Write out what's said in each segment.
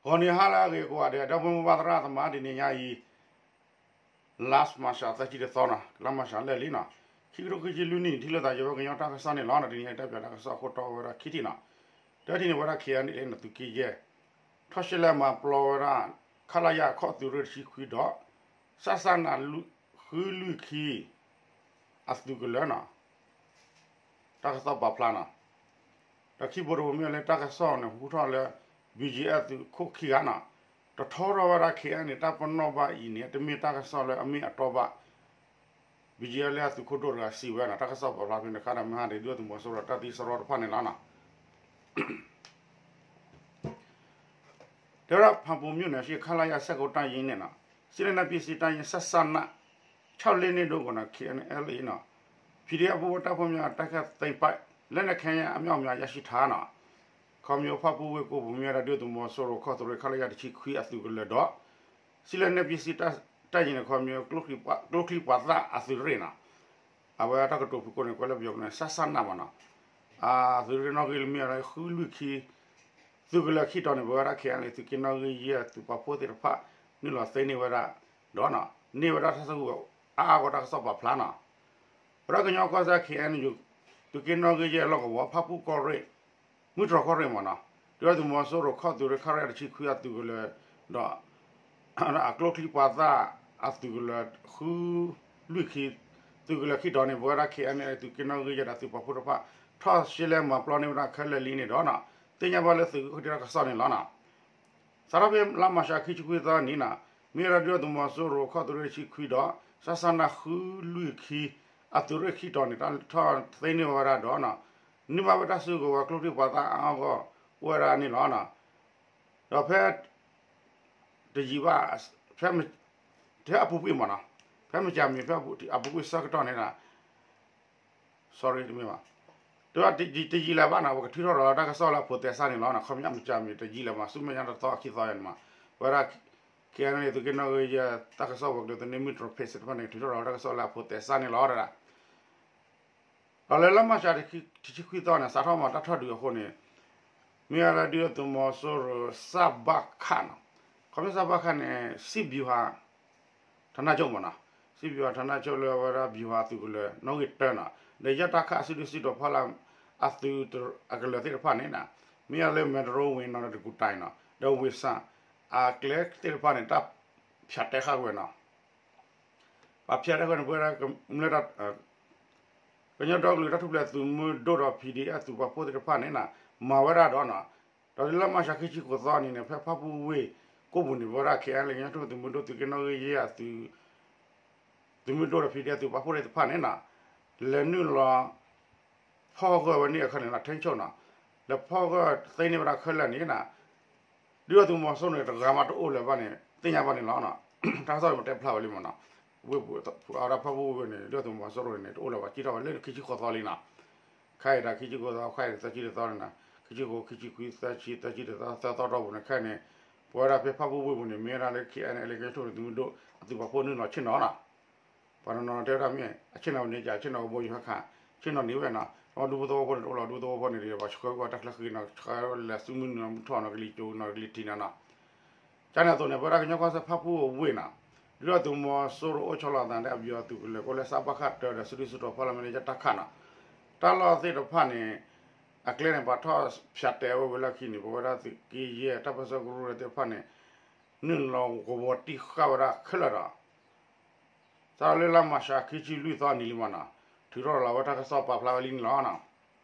ဂီၤနံၤဟါလၢအဂ့ၤကိးဂၤဒဲး ဒီပုၢ်ဝဲၢ်သရၣ်သမါ တနံၤညါအံၤ လါမၢ်ၡး သၢဆံတသီနီၤ လါမၢ်ၡးလၢာ်လံနီၤ ခံကထိခံဆံလွံၢ်နံၣ် ထံၣ်လိာ်သးယဝဲကညီတၢ်ကစီၣ်န့ၣ်လီၤ. တနံၤညါအံၤ တၢ်ပၠးတၢ်ကစီၣ်အခိၣ်တီဝဲဒၣ်ခံထံၣ်နီၤ တထံၣ်န့ၣ်ဝဲဒၣ် ခ့ၣ်အဲၣ်ယူၣ်အဲၣ်လ်အ့ န့ၣ် သုးက့ယဲၢ် ထီၣ်ရှဲလဲမၤပျီဝဲဒၣ် ခလရ ခီၣ်သုးရ့ၣ်တဆံခွံဒီး စးစးနး ဃုလွံၢ်ခံ အသုးကလၢၤနီၤ တၢ်ကစီၣ်ပာ်ဖျါနီၤ ဒီးခံဘိတဘိမ့ၢ်လၢတၢ်ကစီၣ်န့ၣ် ဟူထီၣ်လၢ ဘီကၠံအၣ် သုးခိၣ်ခံဂၤနီၤ တထီထီၣ်ဝဲဒၣ် ခ့ၣ်အဲၣ်ယူၣ်အဲၣ်န့ၣ် တၢ်ပနီၣ်ဘၣ်အံၤန့ၣ် တမ့ၢ်တၢ်ကစီၣ်လၢအမ့ၢ်အတီဘၣ် ဘီကၠံအၣ် လၢအသုးခိၣ်ဒိၣ်တဂၤစံးဝဲနီၤ တၢ်ကစီၣ်ပာ်ဖျါဖဲန့ၣ် ခါဒီးမဟါဒီး ဒုၣ်ဒါသုးမီၤစိရိၤတၢ်သံစရီတဖၣ်န့ၣ်လီၤနီၤ တဲဝဲဒၣ် ဖၣ်ပူၤမၠိၣ်န့ၣ် ရှိ ခလရ ဆယ့်ကိုး တပ်ရင်းန့ၣ်နီၤ စစ်လက်နက်ပစ် စစ်တပ်ရင်း စးစးနး ခြောက်လေးနှစ်တို့ကို ခ့ၣ်အဲၣ်ယူၣ်အဲၣ်လ်အ့ နီၤ PDF အပူၤဝဲတပ်ဖွဲ့များ တိုက်ခိုက်သိမ်းပိုက် လက်နက်ခဲယမ်းအမြောက်အများရရှိထားနီၤ ခီဖျိဖၣ်ပူၣ်ဝ့ၢ်ကိပူၤ မ့ၢ်ဝဲဒၣ်ဒုၣ်ဒါသုးမီၤစိရိၤခီၣ်သုးရ့ၣ် ခလရ တဆံခွံအသုးကလၢၤဒီး စစ်လက်နက်ပစ် စစ်တပ်ရင်းန့ၣ် ခီဖျိ ကျိချံပှၤသၣ်အသုးရ့ၣ်နီၤ အဝဲတၢ်ကတိၤဖုၣ်ကိာ်န့ၣ် ကွဲးလၢပယီၤကလုၢ်န့ၣ် စးစးနးမ့ၢ်နီၤ အသုးရ့ၣ်နီၣ်ဂံၢ်လၢမ့ၢ်ဝဲဒၣ်ဃုလွံၢ်ခံ သုးကလၢၤခံတီၤန့ၣ် ပဝဲဒၣ် ခ့ၣ်အဲၣ်ယူၣ်အဲၣ်လ်အ့ သုးက့နီၣ်ဂံၢ်ယဲၢ်သုးပာ်ဖှိၣ်သ့ၣ်တဖၣ် နုာ်လီၤသ့န့ၢ်ဝဲဒၣ်ဒီး န့ၢ်ဝဲဒၣ်တၢ်ဆၢကတီၢ်အါအါဂီၢ် တၢ်ကစီၣ်ပာ်ဖျါနီၤ ပဝဲဒၣ်ကညီကီၢ်စဲၣ် ခ့ၣ်အဲၣ်ယူၣ်အဲၣ် သုးက့နီၣ်ဂံၢ်ယဲၢ်လီၢ်ကဝီၤ ဖၣ်ပူၣ်ကီၢ်ရ့ၣ် မုၢ်တြီၢ်ကီၢ်ရ့ၣ်မ့ၢ်နီၤ ဒုၣ်ဒါသုးမီၤစိရိၤခီၣ်သုးရ့ၣ် ခလရ တဆံခွံအသုးကလၢၤဒီး အကျိချံပှၤသၣ်အသုးကလၢၤ ဃုလွံၢ်ခံ သုးကလၢၤခံတီၤန့ၣ် ပဝဲဒၣ် ခ့ၣ်အဲၣ်ယူၣ်အဲၣ်လ်အ့ သုးက့နီၣ်ဂံၢ်ယဲၢ်ဒီးသုးပာ်ဖှိၣ်တဖၣ် ထီၣ်ရှဲလဲမၤပျီန့ၢ်ဝဲဒၣ်ခဲလၢာ်လံန့ၣ်ဒီး သ့ၣ်ညါဘၣ်လၢသုးက့ခိၣ်တံၢ်တၢ်ကစီၣ်န့ၣ်လီၤနီၤ စးထီၣ်ဖဲလါမၢ်ၡး ခံဆံခွံသီနံၤနီၤ မ့ၢ်ဝဲဒၣ်ဒုၣ်ဒါသုးမီၤစိရိၤခီၣ်သုးရ့ၣ်တဆံခွံဒီး စးစးနးဃုလွံၢ်ခံ အသုးရ့ၣ်ခံတီၤန့ၣ် တၢ်ထီၣ်သ့န့ၢ်ဝဲဒၣ်ဒီး န့ၢ်ဘၣ်ဝဲတၢ်စုကဝဲၤကျိချံပှၤသၣ်အါအါဂီၢ်အိၣ်ဝဲဒၣ်န့ၣ်လီၤ. ဒီးဖဲ တယံာ်ဘၣ် ဖဲ ဖဲအပူၤကွံာ်မ့ၢ်နီၤ ဖဲမကြာမီ ဖဲအပူၤကွံာ်ဆၢကတီၢ်န့ၣ် sorry တမ့ၢ်ဘၣ် တယံာ်လၢၤဘၣ်နီၤ ပကထုးထီၣ်ဒီးတၢ်ကစီၣ်လၢအဖိးသဲစးန့ၣ်လီၤ. ခီပညီမကြာမီ တယံာ်လၢၤမး ဆူမဲာ်ညါတသီခံသီယၤန့ၣ်မး ပဝဲဒၣ် ခ့ၣ်အဲၣ်ယူၣ်အဲၣ်လ်အ့ သုးက့နီၣ်ဂံၢ်ယဲၢ် တၢ်ကစီၣ်ဝဲၤကျိၤသန့ မုၢ်တြီၢ် page တဖၣ်န့ၣ် ထုးထီၣ်ဒီးတၢ်ကစီၣ်လၢအဖိးသဲစးန့ၣ်လီၤ. ဒီးလၢလါမၢ်ၡး တဆံခွံသီန့ၣ် စးထီၣ်မၤတၢ်ထီၣ်ဒုးအဃိန့ၣ် မ့ၢ်ဝဲဒၣ်ဒုၣ်ဒါသုးမီၤစိရိၤ စဘခ နီၤ ခီဖျိစဘခ န့ၣ် စစ်ဗျူဟာ ဌာနချုပ်မ့ၢ်နီၤ စစ်ဗျူဟာ ဌာနချုပ် လၢအဝဲဒၣ် ဗျူဟာ အသုးကလၢၤ နီၣ်ဂံၢ်တၢနီၤ ဒီးယဲၢ်တၢ်ခးအစုဒုးစုတီၤဖီလာ် အသုးအကလၢၤသ့ၣ်တဖၣ်န့ၣ် မ့ၢ်ဝဲလၢမဲၣ်တရိဝ့ၤနီၤ ဒီးတကူးတၢ်နီၤ ဒီးဝ့ၢ်ဆၣ် အကျဲသ့ၣ်တဖၣ်န့ၣ် တၢ်ဖၠးတဲဃာ်ဝဲနီၤ ပှၤဖၠးတဲဃာ်န့ၣ် ပဝဲဒၣ် ကညီဒီကလုာ်တၢ်ထူၣ်ဖျဲးသုးမုၢ်ဒိၣ်ဒီး PDF သုးပာ်ဖှိၣ်သ့ၣ်တဖၣ်န့ၣ် မၤဝဲဒၣ်ဒီးနီၤ ဒီးလၢလါမၢ်ၡး ခံဆံဃိးသီန့ၣ်န့ၣ် ဖဲဖၣ်ပူၣ်ဝ့ၢ်ကိပူၤန့ၣ် ပဝဲဒၣ် ခ့ၣ်အဲၣ်ယူၣ်အဲၣ်လ်အ့ ကညီတၢ်ထူၣ်ဖျဲးသုးမုၢ်ဒိၣ် သုးက့နီၣ်ဂံၢ်ယဲၢ်အသုး သုးမုၢ်ဒိၣ်ဒီး PDF သုးပာ်ဖှိၣ်သ့ၣ်တဖၣ်န့ၣ် လဲၤနုာ်လီၤ ဖီၣ်ဂၢၢ်ဝဲန့ၣ်အခါန့ၣ် ထိန်းချုပ်နီၤ လဲၤဖီၣ်ဂၢၢ်သ့န့ၢ်ဝဲဒၣ်ခဲလၢာ်န့ၣ် ဒုၣ်ဒါသုးမီၤစိရိၤန့ၣ် တဂၤမးတအိၣ်လၢၤဘၣ်န့ၣ် သ့ၣ်ညါဘၣ်န့ၣ်လီၤ. တၢ်ကစီၣ်န့ၣ် ပတဲဖျါဝဲလံမ့ၢ်နီၤ ဝ့ၢ်ပူၤအဝဲဒၣ်ဖၣ်ပူၣ်ဝ့ၢ်န့ၣ် ဒုၣ်ဒါသုးမီၤစိရိၤန့ၣ် တအိၣ်လၢၤဘၣ် စံၣ်ထီၣ်ဝဲလၢခံဆံဃိးသီလံနီၤ ခဲအံၤဒီးခံဆံဃိးသီ ခဲအံၤသၢဆံတသီန့ၣ်နီၤ ခံဆံဃိး ခံဆံခွံ သၢဆံ သၢဆံတသီ သၢသီတီၢ်ပူၤန့ၣ် ခဲအံၤန့ၣ် ပဝဲဒၣ်ဖဲဖၣ်ပူၣ်ဝ့ၢ်ပူၤန့ၣ် မ့ၢ်ဝဲဒၣ်လၢ ခ့ၣ်အဲၣ်ယူၣ်အဲၣ်လ်အ့ ကညီတၢ်ထူၣ်ဖျဲးသုးမုၢ်ဒိၣ် အသုးပာ်ဖှိၣ်နုာ်လီၤဆ့ၣ်နီၤနီၤ ပှၤတနီၤနီၤတဲဝဲဒၣ်မ့ၢ် အဆ့ၣ်နီၤဝဲန့ၣ် ကဆ့ၣ်နီၤဝဲဘိယူၤဟဲခး ဆ့ၣ်နီၤန့ၢ်ဝဲနီၤ ဒီးဒူသဝီဖိန့ၣ် တအိၣ်လၢၤ ဒူသဝီဖိန့ၣ်ဒီး ပှၤဆှၢကွံာ်တၢ်ချၢဃံနီၤ ဆှၢလဲၤဆူမုၢ်နုာ်မုၢ်ထီၣ်နီၤ ကလံၤစိးနီၤ ကလံၤထံးနီၤနီၤ ကန့ၣ်အသိးန့ၣ် ပဝဲဒၣ်ကညီကီၢ်စဲၣ်ဖၣ်ပူၣ်ဝ့ၢ်နီၤ ဒုၣ်ဒါသုးမီၤစိရိၤအိၣ်ဆီလီၤအသး လၢအဘျီသုးကလၢၤ ကအိၣ်လၢစဘခ တၢဒီး စုဒုစုတီၤဖီလာ် မ့ၢ်လၢယဲၢ်တၢ်ခးနီၤ တၢ်လီၢ်သ့ၣ်တဖၣ်န့ၣ် အကျဲန့ၣ် ပှၤထီၣ်ဖၠးတဲာ်ဝဲဝံၤလီၢ်ခံန့ၣ် ပဝဲဒၣ်သုးက့ယဲၢ် တၢ်ပၢၢ်ဆၢကရူၢ်သ့ၣ်တဖၣ်န့ၣ် နုာ်လီၤကဝီၤတံၢ်ဃာ်ဝဲဒၣ်ခဲလၢာ်ဒီး စးထီၣ်လၢလါမၢ်ၡး ခံဆံလွံၢ်သီနံၤလံမ့ၢ်နီၤ ထုးထီၣ်လီၤဝဲတၢ်ကစီၣ်ပာ်ဖျါဝဲလံန့ၣ်လီၤ.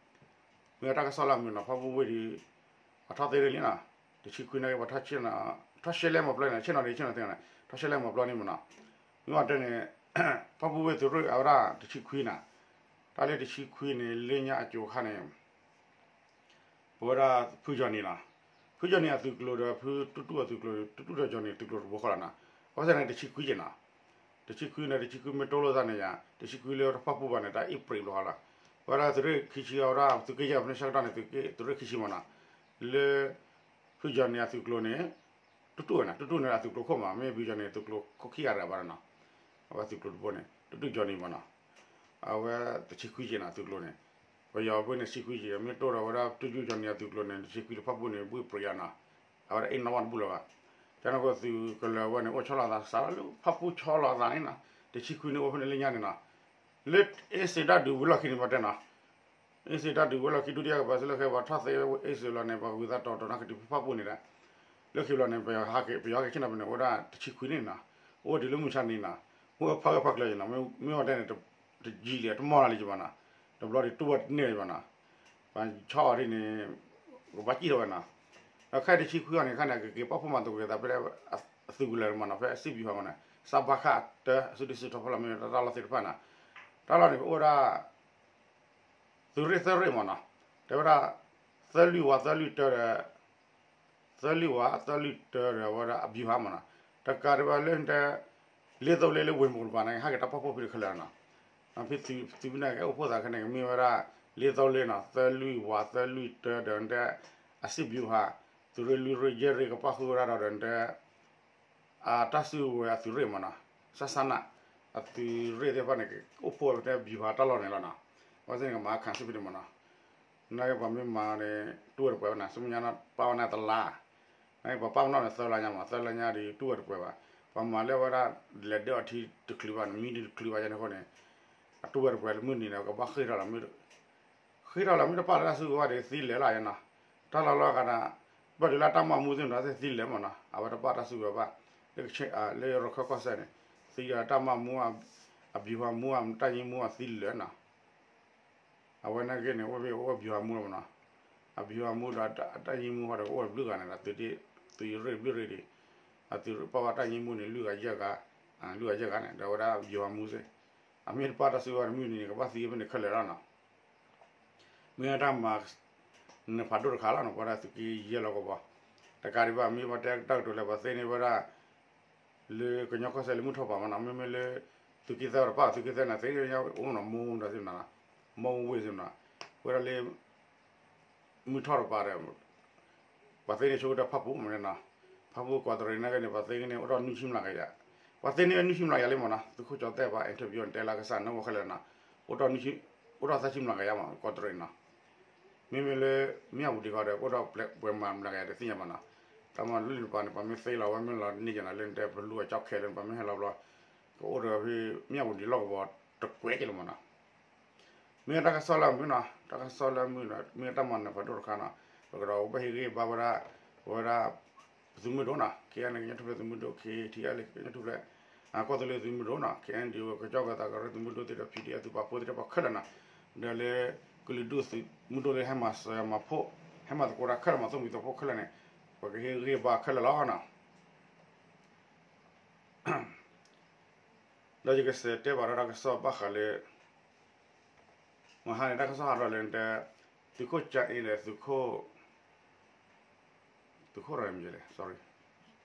မ့ၢ်တၢ်ကစီၣ်လၢအမုာ်နီၤ ဖၣ်ပူၣ်ဝ့ၢ်ဒီး ပှၤထီၣ်သ့ဒ်လံနီၤ တဆံခွံန့ၣ် ပှၤထီၣ်ဆ့ၣ်နီၤ ထီၣ်ရှဲလဲမၤပျီန့ၣ် ဆ့ၣ်နီၤန့ၣ် ဆ့ၣ်နီၤသ့နီၤ ထီၣ်ရှဲလဲမၤပျီန့ၣ်မ့ၢ်နီၤ မ့ၢ်အီၤတဲန့ၣ် ဖၣ်ပူၣ်ဝ့ၢ်သုးရ့ၣ်အဝဲဒၣ်တဆံခွံနီၤ တၢ်လၢတဆံခွံန့ၣ် လၢညါအစိၤခါန့ၣ် ပဝဲဒၣ်ဖုကၠီၣ်နံၤနီၤ ဖုကၠီၣ်နံၤအသုးကျိၤဒီး ဖုတူၢ်တူၢ်အသုးကျိၤ တူၢ်တူၢ်ဒီးကၠီၣ်နံၤအသုးကျိၤတဘိဃီလီၤနီၤ အဝဲသ့ၣ်န့ၣ် တဆံခွံက့ၤနီၤ တဆံခွံန့ၣ် တဆံခွံမ့ၢ်တိၢ်လိာ်သးန့ၣ်ယါ တဆံခွံလၢတၢ်ဖၣ်ပူၣ်ဘၣ်န့ၣ် တၢ်အ့ဖြ့ၣ်ဘျီဃီလီၤ ပဝဲဒၣ်သုးရ့ၣ်ခံဆံအဝဲဒၣ် သုးက့ယဲၢ်ဖဲန့ၣ်ဆၢကတီၢ်န့ၣ် သုးရ့ၣ်ခံဆံမ့ၢ်နီၤ လၢ ဖုကၠီၣ်နံၤအသုးကျိၤန့ၣ် တူၢ်တူၢ်ဝဲနီၤ တူၢ်တူၢ်န့ၣ်အသုးကျိၤခိၣ်မး မ့ၢ်ဖုကၠီၣ်နံၤအသုးကျိၤခိၣ်ခံဂၤတဂၤဘၣ်နီၤ အဝဲသုးကျိၤတဘိန့ၣ် တူၢ်တူၢ်ကၠီၣ်နံၤမ့ၢ်နီၤ အဝဲတဆံခွံက့ၤနီၤ သုးကျိၤန့ၣ် ပယီၤဘၣ်န့ၣ် တဆံခွံက့ၤ မ့ၢ်တိၢ်ဒီးဝဲဒၣ် တူၢ်တူၢ်ကၠီၣ်နံၤအသုးကျိၤန့ၣ် တဆံခွံတဖၣ်ပူၣ်န့ၣ် ဘှ့ၣ်ပြံးယါနီၤ အဝဲဒၣ်အ့ၣ်နီၣ်ဘၣ်တဘူၣ်လၢၤဘၣ်. ကန့ၣ်အဃိသုးကလၢၤဝဲန့ၣ် အိၣ်ဆီလီၤအသး စးထီၣ်လၢဖၣ်ပူၣ်ဆီလီၤအသးန့ၣ်နီၤ, တဆံခွံန့ၣ်အိၣ်ဖဲန့ၣ်လၢညါန့ၣ်နီၤ, လၢအ့စ့တၢ်ဒုးဝံၤလီၢ်ခံန့ၣ် ပတဲနီၤ, အ့စ့တၢ်ဒုးဝံၤလီၢ်ခံ ဒုတိယကမ္ဘာစစ် လၢခံပှၤထီၣ်သ့ဝဲအ့စ့လီၤန့ၣ် ပှၤဝံသးတီၤတီၤနီၤ ကတုၤဖၣ်ပူၣ်န့ၣ်ဒီး လၢခံဘျီန့ၣ် ပယီၤဟဲက့ၤဆ့ၣ်နီၤပန့ၣ် အိၣ်ဝဲဒၣ်တဆံခွံန့ၣ်နီၤ, အိၣ်ဝဲတုၤလၢမုၢ်ဆါန့ၣ်နီၤ, အိၣ်ဝဲဖးဂၢၢ်ဖးကျၢၤန့ၣ်နီၤ, မ့ၢ်ဝဲတဲန့ၣ် တယံာ်လံ တမီၢ်လၢၤဘၣ်နီၤ, တဘျီဒံးတူၢ်ဝဲတန့ၢ်လၢၤဘၣ်နီၤ, ပှၤဆီအီၤဒ်န့ၣ် ကဘၣ်စံၣ်ထီၣ်ဝဲနီၤ, ဒီးခဲအံၤတဆံခွံအီၤန့ၣ် ခါန့ၣ် ကက့ၤပာ်ဖှိၣ်မၤသကိးက့ၤသးဖဲ အသုးကလၢၤမနီၤ ဖဲအစံၣ်ပျူၤဟီမနီၤ စးဘးခးတၢ အစုဒုးစုထီၣ်ဖီလာ်မ့ၢ်တၢ်လီၢ်သ့ၣ်တဖၣ်နီၤ, တၢ်လီၢ်န့ၣ် ပအိၣ်ဝဲဒၣ် သုးရ့ၣ်သၢရ့ၣ်မနီၤ, တဲဝဲဒၣ် သၢလွံၢ်ဝးသၢလွံၢ်တၢဒီး သၢလွံၢ်ဝးသၢလွံၢ်တၢဒီးဝဲဒၣ်အဗျူဟာမနီၤ, တကးဒံးဘၣ်လၢတဲ လေးသောလေးလၢဝ့ၢ်မုၢ်တပၤန့ၣ် ဟဲက့ၤတၢ်ပာ်ဖှိၣ်ဖဲတခဲလၢာ်နီၤ, ဖဲသုးမုၢ်န့ၣ်ကအိၣ်ဖှိၣ်သးခဲန့ၣ် ကမ့ၢ်ဝဲဒၣ် လေးသောလေးနီၤ သၢလွံၢ်ဝးသၢလွံၢ်တၢဒီးတဲ အစံၣ်ဗျူဟာ သုးရ့ၣ်လွံၢ်ရ့ၣ်ယဲၢ်ရ့ၣ်ကပာ်ဃုာ်ဝဲဒၣ်ဒီးတဲ အတၢ်စုကဝဲၤအသုးရ့ၣ်မနီၤ, စးစးနး အသုးရ့ၣ်သ့ၣ်တဖၣ်န့ၣ် ကအိၣ်ဖှိၣ်ဝဲဖဲဗျူဟာတၢ်လီၢ်န့ၣ်လီၤနီၤ, အဝဲသ့ၣ်န့ၣ်ကမၤခးစံၣ်ဖဲန့ၣ်မနီၤ, နာ်က့ပှၤမ့ၢ်မၤန့ၣ် တူၢ်ဝဲတပှဲၤဘၣ်နီၤ, ဆူမဲာ်ညါပာ်ဝဲန့ၣ်တလါ, နာ်က့ပှၤပာ်ပနီၣ်န့ၣ်သၢလါညါမနီၤ, သၢလါညါဒီးတူၢ်ဝဲတပှဲၤဘၣ်, ပှၤမၤလၢဝဲဒၣ် လဲၤဒၢအီၤထံတချုးဘၣ်န့ၣ် မံတချုးဘၣ်ယဲန့ၣ်အဃိန့ၣ် အတူၢ်ဝဲတပှဲၤလၢမုၢ်နံၤန့ၣ် ကဘၣ်ဃ့ၢ်ထီၣ်လီၤ ဃ့ထီၣ်လီၤမ့ၢ်တပာ်လၢတၢ်စုကဝဲၤဒီးသံလဲၤလီၤယဲနီၤ, တၢ်လီၢ်လီၢ်ဂၤဒီး ဘၣ်ဒုးလၢတၢ်မၤမူသ့ၣ်နီၤ သ့ၣ်သံလဲၤမနီၤ, အဝဲတပာ်တၢ်စုကဝဲၤဘၣ်, လၢကဆ့ လၢရခၢၣ်ကီၢ်စဲၣ်န့ၣ် သံဒီးတၢ်မၤမူ အဗျူဟာမှူး အတၢ်ယံၤမူအသံလဲၤနီၤ, အဝဲနာ်က့န့ၣ် အိၣ်ဖဲအိၣ်ဗျူဟာမှူးလီၤမနီၤ, အဗျူဟာမှူးဒီးတၢ်ယံၤမူဃီဒီးကအိၣ်ဘျုးဂၤန့ၣ်ဒီး သုးရ့ၣ်ဘျုးရ့ၣ်ဒံး, အသုးပာ်ဝဲတၢ်ယံၤမူန့ၣ် လွံၢ်ဂၤယဲၢ်ဂၤ, လွံၢ်ဂၤယဲၢ်ဂၤန့ၣ် ဒီးဝဲဒၣ်ဗျူဟာမှူးသ့ၣ်, အမ့ၢ်တပာ်တၢ်စုကဝဲၤတမုၢ်နံၤန့ၣ် ကဘၣ်သံဖဲန့ၣ်ခဲလၢာ်လီၤနီၤ မ့ၢ်တၢ်မၤနၢၤဖးဒိၣ်တခါလီၤနီၤ, ပဝဲဒၣ်သုးက့ယဲၢ်လီၢ်ကဝီၤ, တကးဒံးဘၣ် မ့ၢ်ပှၤတဲတၢ်ကတိၤလၢပှၤသ့န့ၢ်ဝဲဒၣ် လၢကညီကီၢ်စဲၣ်လၢမုၢ်ထီၣ်ပၤမနီၤ, မ့မ့ၢ်လၢ သုးက့သၢတပာ် သုးက့သၢန့ၣ် သ့န့ၢ်အိၣ်မနီၤ မိၢ်မူဒီးသ့ၣ်မနီၤ, မိၢ်ဝ့ၢ်သ့ၣ်မနီၤ, ဝဲဒၣ်လၢ မုၢ်ထီၣ်တပၤဒီး ပှၤသ့န့ၢ်ဆိကတၢၢ်ဖၣ်ပူၣ်မနီၤ, ဖၣ်ပူၣ်ကီးတရံးနာ်က့န့ၣ် ပှၤသ့န့ၢ်အိၣ်ထီၣ်နွံဆံမျးကယၤ, ပှၤသ့န့ၢ်ဝဲနွံဆံမျးကယၤလံမနီၤ, သုးခိၣ်ကၠီသဲၣ်ပှၤ interview န့ၣ် တဲလၢကစၢ်နၢဝီခဲလၢာ်နီၤ, အိၣ်ထီၣ် အိၣ်ထီၣ်သၢဆံမျးကယၤမနီၤ ကီးတရံးနီၤ, မ့မ့ၢ်လၢ မ့ၢ်အပူၤဒံးဃီဒီး ကအိၣ်ထီၣ်ပှဲၤမးမျးကယၤတသ့ၣ်ညါမနီၤ, တၢ်မၤလၢလံတပၤန့ၣ် ပှၤမ့ၢ်သ့လီၤဝဲမ့ၢ်လီၤန့ၢ်ကနီၤ လၢနတဲပလူအကၠီခဲလၢာ် ပှၤမ့ၢ်ဟဲလီၤဘျီ ကအိၣ်ဒီးဖဲ မ့ၢ်အပူၤဒံးလီၢ်ကဝီၤတကွဲးက့လီၤမနီၤ မ့ၢ်တၢ်ကစီၣ်လၢအမုာ်နီၤ, တၢ်ကစီၣ်လၢအမုာ်နီၤ, မ့ၢ်တၢ်မၤနၢၤဖးဒိၣ်တခါနီၤ, ပကဒီးဘၣ်ဟ့ၣ်ဂံၢ်ဘါဝဲဒၣ်, ဝဲဒၣ် သုးမုၢ်ဒိၣ်နီၤ, ခဲအံၤန့ၣ် ကညီထူၣ်ဖျဲးသုးမုၢ်ဒိၣ်, ခဲထံအလၢကညီထူၣ်ဖျဲး, ကီၢ်သူလ့ၤသုးမုၢ်ဒိၣ်နီၤ, ခဲအံၤဒ်ဝဲကညီကီၢ်သးကရၢသုးမုၢ်ဒိၣ်သ့ၣ်ဒီး ဖံဒံအသုးပာ်ဖှိၣ်သ့ၣ်တဖၣ်ခဲလၢာ်နီၤ, ဒီးလၢ ကလုာ်ဒူၣ်သုးမုၢ်ဒိၣ်လၢဟဲမၤစၢၤမၤဖှိၣ်, ဟဲမၤသကိးတၢ်ခဲလၢာ်မၤသိၣ်မံၤသးဖိခဲလၢာ်န့ၣ်, ပကဟ့ၣ်ဂံၢ်ဘါခဲလၢာ်လီၤနီၤ. ဒီးယကစးတဲဘၣ်ဒီးတၢ်ကစီၣ်ဘၣ်ဃးလၢ မဟါန့ၣ် တၢ်ကစီၣ်ဟးထီၣ်လၢတဲ သုးခိၣ်ကၠါအ့ဒီးသုးခိၣ်, သုးခိၣ်ရၤမံၤလဲၣ် sorry,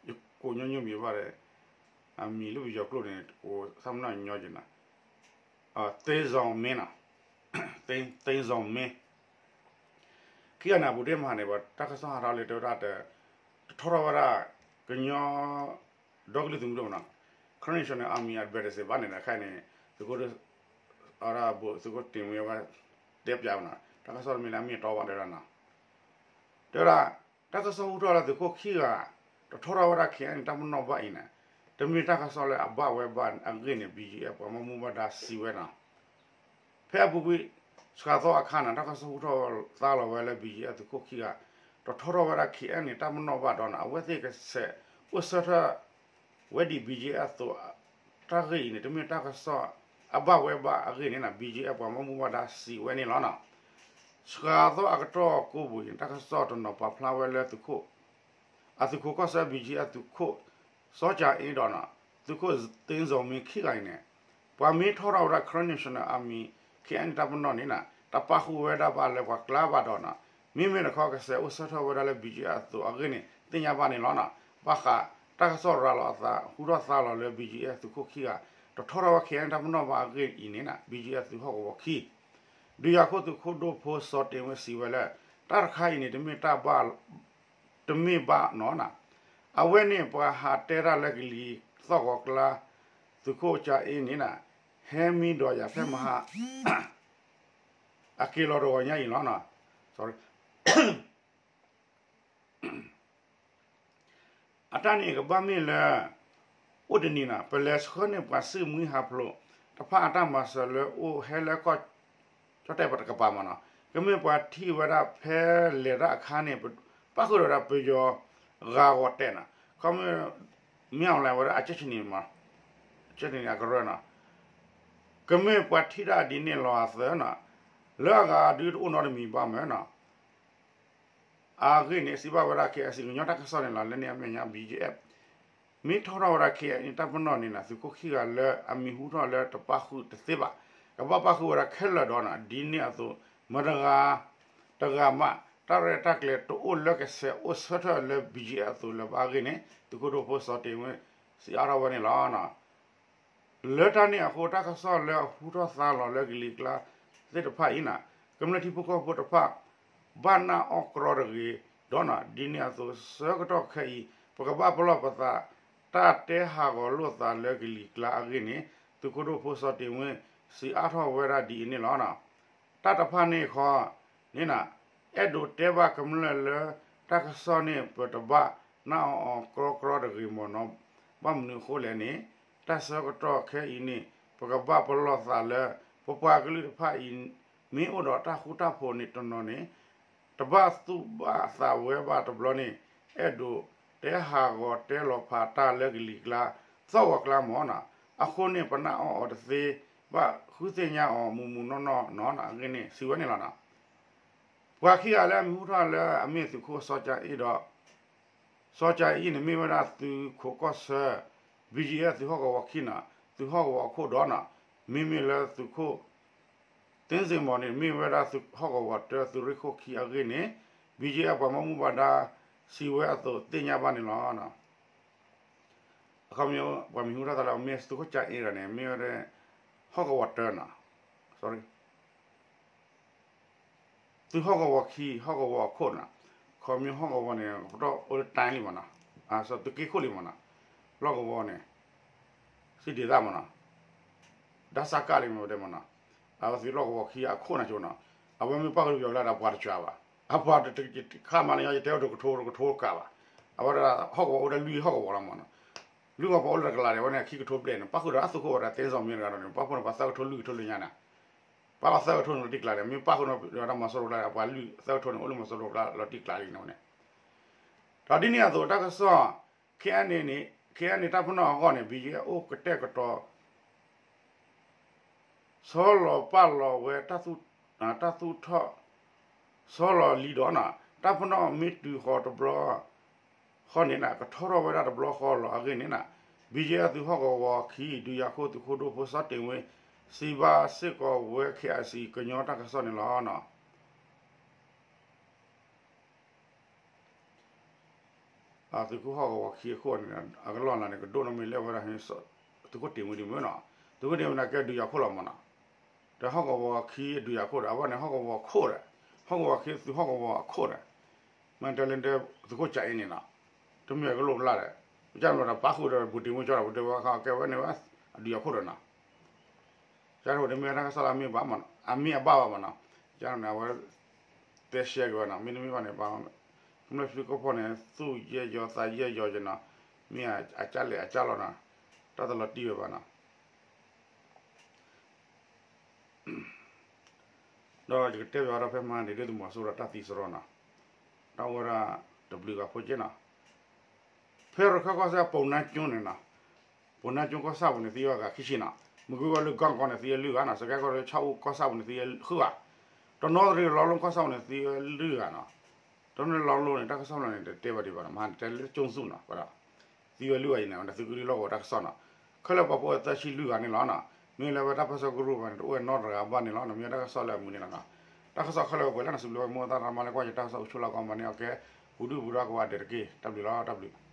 ယကိးညီညီမံၤဘၣ်ဒီး အမံၤလၢပယီၤကျိာ်န့ၣ် အိၣ်ဆၣ်မနီၣ်ညီက့ၤနီၤ, သ့စီၤမ့နီၤ, သ့စီၤမ့ ခံဂၤန့ၣ် အပူၤတ့ၢ်မဟါန့ၣ် ပတၢ်ကစီၣ်ဟးထီၣ်လၢတဲဝဲဒၣ် တထီထီၣ်ဝဲဒၣ် ကညီ ဒီကလုာ်သုးမုၢ်ဒိၣ်မနီၤ, Karen National Army အ ဘဲးဒစ့း ဘၣ်န့ၣ်ဒီးခဲအံၤန့ၣ် သုးခိၣ် အဝဲဒၣ်ဘိၣ်သုးခိၣ်တ့ၢ်မ့ၢ်ဝဲ တဲပၠးဝဲနီၤ, တၢ်ကစီၣ်တမ့ၢ်လၢအမ့ၢ်အတီဘၣ်တဲဝဲဒၣ်နီၤ, တဲဝဲဒၣ် တၢ်ကစီၣ်ဟူထီၣ်လၢသုးခိၣ်ခံဂၤ တထီထီၣ်ဝဲဒၣ် ခဲအံၤန့ၣ် တၢ်ပနီၣ်ဘၣ်အံၤန့ၣ် တမ့ၢ်တၢ်ကစီၣ်လၢအဘၣ်ဝဲဘၣ်အဂ့ၢ်န့ၣ် ဘီကၠ့အၣ် ပှၤဘၣ်မူဘၣ်ဒါစံးဝဲနီၤ ဖဲအပူၤကွံာ် စှၤသီအခါန့ၣ် တၢ်ကစီၣ်ဟူထီၣ်သါလီၤဝဲလၢ ဘီကၠ့အၣ် သုးခိၣ်ခံဂၤ တထီထီၣ်ဝဲဒၣ် ခဲအံၤန့ၣ် တၢ်ပနီၣ်ဘၣ်ဒီးန့ၣ် အဝဲသ့ၣ်ကဆဲးအိၣ်ဆၢထၢၣ်ဝဲဒံး ဘီကၠ့အၣ်အသိး တၢ်ဂ့ၢ်အံၤန့ၣ် တမ့ၢ်တၢ်ကစီၣ်အဘၣ်ဝဲဘၣ်အဂ့ၢ်န့ၣ်နီၤ ဘီကၠ့အၣ် ပှၤဘၣ်မူဘၣ်ဒါစံးဝဲန့ၣ်လီၤနီၤ. စှၤသီအကတီၢ်ကိးပူၤန့ၣ် တၢ်ကစီၣ်တနီၤပာ်ဖျါဝဲလၢသုးခိၣ် အသုးခိၣ်ကီၢ်စဲၣ် ဘီကၠ့အၣ် သုးခိၣ် စီၤကၠါအ့ဒီး သုးခိၣ်သ့စီၤမ့ခံဂၤအံၤန့ၣ် ပှၤမ့ၢ်ထီထီၣ်ဝဲဒၣ် Karen National Army ခဲအံၤန့ၣ် တၢ်ပနီၣ်န့ၣ်နီၤ တပာ်ဃုာ်ဝဲဒၣ်ဘၣ်လၢပှၤကျါဘၣ်ဒီးနီၤ မ့မ့ၢ်တခီကဆဲးအိၣ်ဆၢထၢၣ်ဝဲဒၣ်လၢ ဘီကၠ့အၣ်အသိးအဂ့ၢ်န့ၣ် သ့ၣ်ညါဘၣ်န့ၣ်လီၤနီၤ. ဘၣ်ဃးတၢ်ကစီၣ်ရၤလီၤအသး ဟူထီၣ်သါလီၤလၢ ဘီကၠ့အၣ် သုးခိၣ်ခံဂၤ တထီထီၣ်ဝဲ ခဲအံၤန့ၣ် တၢ်ပနီၣ်ဘၣ်အဂ့ၢ်အံၤန့ၣ်နီၤ ဘီကၠ့အၣ် သုးဟီၣ်ကဝီၤခံ ဒုးယၤခိၣ်သုးခိၣ်ဒိၣ်ဖိစီၤတ့ၢ်ဝဲစံးဝဲလၢ တၢ်တခါအံၤန့ၣ် တမ့ၢ်တၢ်ဘၣ် တမ့ၢ်ဘၣ်နီၤနီၤ အဝဲန့ၣ်ပှၤဟးတဲတၢ်လၢကလံၤသီၣ်ဂီၤကျါ သုးခိၣ်ကၠါအ့န့ၣ်နီၤ ဟဲမံဒီးယၤဖဲမဟါ အက့ၤလီၤတဂီၤညါအံၤလီၤနီၤ sorry လၢ အတၢ်န့ၣ်ကဘၣ်မ့ၢ်လၢ အိၣ်တနံၤနီၤ ပလဲၤဆှၢန့ၢ်ပှၤစုမုၢ်ဟးဖျိးတဖၣ်အတၢ်မၤစၢၤလၢအိၣ်ဟဲလၢကီၢ်ကၠီၣ်တဲၣ်ပတကပၤမးနီၤ, ကမ့ၢ်ပှၤထံၣ်ဝဲဒၣ်ဖဲလဲၤတၢ်အခါန့ၣ် ပပၣ်ဃုာ်ဒီးဝဲဒၣ်ပယီၤဂၤဂီၤတဲာ်နီၤ, ခီမ့ၢ် မ့ၢ်အီၤလဲၤဝဲဒၣ်အကၠဲၣ်ဆနံၤမး ကၠဲၣ်ဆနံၤအကရၢနီၤ, ကမ့ၢ်ပှၤထံၣ်တၢ်ဒ်န့ၣ်လီၤအသၢနီၤ, လၢအဂၤဒုတအိၣ်နီတမံၤဘၣ်မးနီၤ အဂ့ၢ်န့ၣ် စံးဘၣ်ဝဲဒၣ် KIC ကညီတၢ်ကစီၣ်န့ၣ်လီၤ. လၢန့ၣ်အမဲာ်ညါ BGF မ့ၢ်ထီၣ်ထီၣ်ဝဲဒၣ် KIC တၢ်ပနီၣ်န့ၣ်နီၤ သုးခိၣ်ခံဂၤလၢအမံၤဟူထီၣ်လၢတပၣ်ဃုာ်တသ့ဘၣ်, ကဘၣ်ပၣ်ဃုာ်ဝဲဒၣ်ခဲလၢာ်ဒီးနီၤ ဒ်န့ၣ်အသိး မတၤတဂၤ တဂၤမး တၢ်ရဲၣ်တၢ်ကျဲၤတအိၣ်လၢကဆဲးအိၣ်ဆၢထၢၣ်လၢ BGF အသိးလၢၤဘၣ်အဂ့ၢ်န့ၣ် သုးခိၣ်ဒိၣ်ဖိစီၤတ့ၢ်ဝ့ စံးအါထီၣ်ဝဲန့ၣ်လီၤ. လၢတၢ်န့ၣ်အဃိ တၢ်ကစီၣ်လၢအဟူထီၣ်သါလီၤလၢကလံၤကျါသ့ၣ်တဖၣ်အံၤနီၤ ကမျၢၢ်ထံဖိကီၢ်ဖိတဖၣ် ဘၣ်နၢ်အီၣ်ကြီတဂ့ၤဒီးနီၤ ဒ်န့ၣ်အသိးဆၢကတီၢ်ခဲအံၤ ပကဘၣ်ပလီၢ်ပသး တၢ်တဲဟးဂီၤလိာ်သးလၢကလံၤကျါအဂ့ၢ်န့ၣ် သုးခိၣ်ဒိၣ်ဖိစီၤတ့ၢ်ဝ့ စံးအါထီၣ်ဝဲဒၣ်ဒ်အံၤန့ၣ်လီၤ. တၢ်တဖၣ်န့ၣ်ဃီန့ၣ်နီၤ အဲၣ်ဒိးတဲဘၣ်ကမျၢၢ်လၢ တၢ်ကစီၣ်န့ၣ် ပတဘၣ်နၢ်အီၣ်အီၤကြီကြီတဂ့ၤမ့ၢ်နီၤ, ဘၣ်မနုၤအဃိလဲၣ်န့ၣ် တၢ်ဆၢကတီၢ်ခဲအံၤန့ၣ် ပကဘၣ်ပလီၢ်သးလၢ ပပှၤကလုာ်တဖၣ်အံၤ မ့ၢ်အိၣ်ဒီးတၢ်ဃူတၢ်ဖိးန့ၣ်တနီၤန့ၣ် တဘၣ်သူၣ်ဘၣ်သးဝဲဘၣ်တဘျီန့ၣ် အဲၣ်ဒိးတဲဟးဂီၤတဲလီၤဖးတၢ်လၢကလံၤကျါ သီၣ်ဂီၤကျါမ့ၢ်နီၤ, အဃိန့ၣ် ပနၢ်အီၣ်အီၤတသ့ဘၣ် ဃုသ့ၣ်ညါအီၤမုၢ်မုၢ်နီၢ်နီၢ်နီၤ အဂ့ၢ်န့ၣ် စံးဝဲန့ၣ်လီၤနီၤ. ပှၤခံဂၤလၢအမံၤဟူထီၣ်လၢအမ့ၢ်သုးခိၣ်စီၤကၠၤအ့ဒီး စီၤကၠၤအ့န့ၣ် မ့ၢ်ဝဲဒၣ်သုးခိးကီၢ်ဆၢ BGF သုးဟီၣ်ကဝီၤခံနီၤ, သုးဟီၣ်ကဝီၤအခိၣ်ဒီးနီၤ, မ့မ့ၢ်လၢသုးခိၣ် သ့ၣ်စ့ၣ်မီၤန့ၣ် မ့ၢ်ဝဲဒၣ်သုးဟီၣ်ကဝီၤတၢ သုးရ့ၣ်ခိၣ်ခံအဂ့ၢ်န့ၣ် BGF ပှၤဘၣ်မူဘၣ်ဒါ စံးဝဲအသိးသ့ၣ်ညါဘၣ်န့ၣ်လီၤ. အခီပညီ ပှၤမံၤဟူထီၣ်သးလၢအမ့ၢ်သုးခိၣ်ကၠၤအ့ဒီးန့ၣ် မ့ၢ်ဝဲဒၣ် ဟီၣ်ကဝီၤတၢနီၤ, သုးဟီၣ်ကဝီၤခံ ဟီၣ်ကဝီၤအခိၣ်နီၤ, ခီပညီဟီၣ်ကဝီၤန့ၣ် ပတီၢ်အိၣ်လၢတၢ်လံမ့ၢ်နီၤ, သုးက့ခိၣ်လံမ့ၢ်နီၤ, လီၢ်ကဝီၤန့ၣ် စံးဒံးသၣ်မ့ၢ်နီၤ, ဒါစၢ်ကၣ်လံမ့ၢ်ဝဲဒၣ်မ့ၢ်နီၤ, အဝဲသုးလီၢ်ကဝီၤခံအခိၣ်န့ၣ်ကၠိနီၤ, အဝဲမ့ၢ်ပၣ်ဃုာ်ပယီၤလၢဒီးပှၤတစှၤဘၣ်, အပှၤတခါမးန့ၣ် ယတဲအိၣ်တကထိတကထိကၣ်ဘၣ်, အဝဲဒၣ်ဟီၣ်ကဝီၤအိၣ်ဒၣ်လွံၢ်ဟီၣ်ကဝီၤလီၤမ့ၢ်နီၤ, လွံၢ်ဟီၣ်ကဝီၤအိၣ်လၢတကလးဒီး အဝဲန့ၣ်ခံကထိဘျဲၣ်န့ၣ် ပၣ်ဃုာ်ဒီးအသုးခိၣ်ဝဲဒၣ်သ့စီမ့ၢ်တဂၤဒီးန့ၣ် ပၣ်ဖှိၣ်န့ၣ် ပှၤသၢကထိလွံၢ်ကထိလၢညါန့ၣ် ပၣ်လီၤသၢကထိန့ၣ်လီၤတံၢ်ကျါလံ, မ့ၢ်ပၣ်ဃုာ်ဒီးတၢ်မၤစိရိၤကျါ ပှၤလွံၢ်သၢကထိန့ၣ် အိၣ်လၢမၤစိရိၤကျါလီၤတံၢ်ကျါလံန့ၣ်န့ၣ်, ဒီးဒ်န့ၣ်အသိးတၢ်ကစီၣ် ခဲအံၤန့ၣ် ခဲအံၤန့ၣ် တၢ်ပနီၣ်အဂီၢ်န့ၣ် ဘံယဲၢ်အိၣ်ကတဲာ်ကတီၤ ဆီလီၤပာ်လီၤဝဲ တၢ်သူၣ်ထီၣ် ဆီလီၤလံဒီးနီၤ တၢ်ပနီၣ်မ့ၢ်တုၤဃီၤတဘျီ ဃီန့ၣ် ကထီထီၣ်ဝဲဒၣ်တဘျီဃီလီၤ. အဂ့ၢ်န့ၣ် ဘံယဲၢ်သုးဟီၣ်ကဝီၤခံ ဒုးယၤခိၣ်သုးခိၣ်ဒိၣ်ဖိစီၤတ့ၢ်ဝ့ စံးဘၣ်စ့ၢ်ကီးဝဲ KIC ကညီတၢ်ကစီၣ်န့ၣ်လီၤ. သုးခိၣ်ဟီၣ်ကဝီၤခံအခိၣ်န့ၣ် အကလီၢ်လၢ်န့ၣ် ကဒိၣ်နီၢ်မ့ၢ်လၢဝဲဒၣ် သုးခိၣ်တ့ၢ်ဝ့ဒ်မ့ၢ်နီၤ, သုးခိၣ်တ့ၢ်ဝ့န့ၣ်ကဲဒုးယၤခိၣ်လီၤမ့ၢ်နီၤ, ဒီးဟီၣ်ကဝီၤခံဒုးယၤခိၣ်ဒီး အဝဲန့ၣ်ဟီၣ်ကဝီၤခိၣ်ဒီး ဟီၣ်ကဝီၤခံသုးဟီၣ်ကဝီၤအခိၣ်ဒီး မ့ၢ်တဲလၢသုးခိၣ်ကၠးအ့န့ၣ်နီၤ, တမ့ၢ်အကလိၣ်ကလၢ်ဒီး ကၢ်နီၤဒီးပာ်ဃုာ်ဒီး ဘူးတ့ၢ်ဝ့ကၠီဒီး ဘူးတ့ၢ်ဝ့ကဲဝဲန့ၣ်ဝဲ အဒုးယၤခိၣ်ဒီးနီၤ ကၢ်န့ၣ်တမ့ၢ်တၢ်ကစီၣ်လၢအမ့ၢ်ဘၣ်မ့ၢ်နီၤ, အမ့ၢ်အဘၣ်ဘၣ်မ့ၢ်နီၤ, ကၢ်န့ၣ်အဝဲ တဲရှဲက့ၤဝဲနီၤ, မ့တမ့ၢ်ဘၣ်န့ၣ် ပှၤကမျၢၢ်ထံဖိကီၢ်ဖိန့ၣ် သူၣ်ယဲၢ်ယီၤသးယဲၢ်ယီၤက့ၤနီၤ, မ့ၢ်အကၢ်လဲၣ်အကၢ်လီၤနီၤ, တၢ်တလီၤတံၢ်ဝဲဘၣ်နီၤ ဒီးယကတဲဘၣ်ဒီးဖဲမဟါန့ၣ် ဒုၣ်ဒါသုးမီၤစိရိၤတၢ်သံစရီနီၤ, တၢ်အိၣ်ဝဲဒၣ်တဘျုးဂၤဖိက့နီၤ, ဖဲရခၢၣ်ကီၢ်စဲၣ် ပိာ်နါကၠိန့ၣ်နီၤ, ပိာ်နါကၠိကီၢ်ဆၣ်ပူၤန့ၣ် သံဝဲဂၤခံဆံနီၤ, မကွ့ဝဲလၢကီၢ်ကီၢ်န့ၣ် သံဝဲလွံၢ်ဂၤနီၤ, စကဲကီၢ်ဆၣ်အိၣ်ကီၢ်ဆၣ်ပူၤန့ၣ် သံဝဲဃုဂၤ, တနီသရံၣ်လီလိကီၢ်ဆၣ်ပူၤန့ၣ် သံဝဲလွံၢ်ဂၤနီၤ, တနီလီလိန့ၣ် တၢ်ကစီၣ်ဖျါန့ၣ် တတဲဘၣ်ဒံးဘၣ်နီၤ, မဟါန့ၣ် တဲလၢကၠိသူၣ်နီၤ, သံဝဲလွံၢ်ဂၤအံၤန့ၣ် သုးက့လွံၢ်လီၢ်ကဝီၤတၢ်ကစီၣ်နီၤ, ခဲလၢာ်ပှၤဖိသၢဆံလွံၢ်ဂၤန့ၣ်လီၤနီၤ, မ့ၢ်လၢဝဲတၢ်ပၢဆှၢကရူၢ်ဘၣ်န့ၣ် တအိၣ်ဝဲနီတဂၤဘၣ်န့ၣ်လီၤ, မ့ၢ်တၢ်ကစီၣ်လၢအမုာ်န့ၣ်လီၤနီၤ, တၢ်ကစီၣ်ခဲလၢာ်ပှဲၤလၢနစုဘျုးဝဲ မိၢ်သၣ်ရမါလၢကွၢ်ယတၢ်ကစီၣ်အိၣ်ဆိးလီၤကီးမၤန့ၢ်အီၤကဲ ပူၤဒုၣ်ပူၤဒါကဝဲၤဒဲးတက့ၢ်, တၢ်ဘျုးလီၤ, တၢ်ဘျုး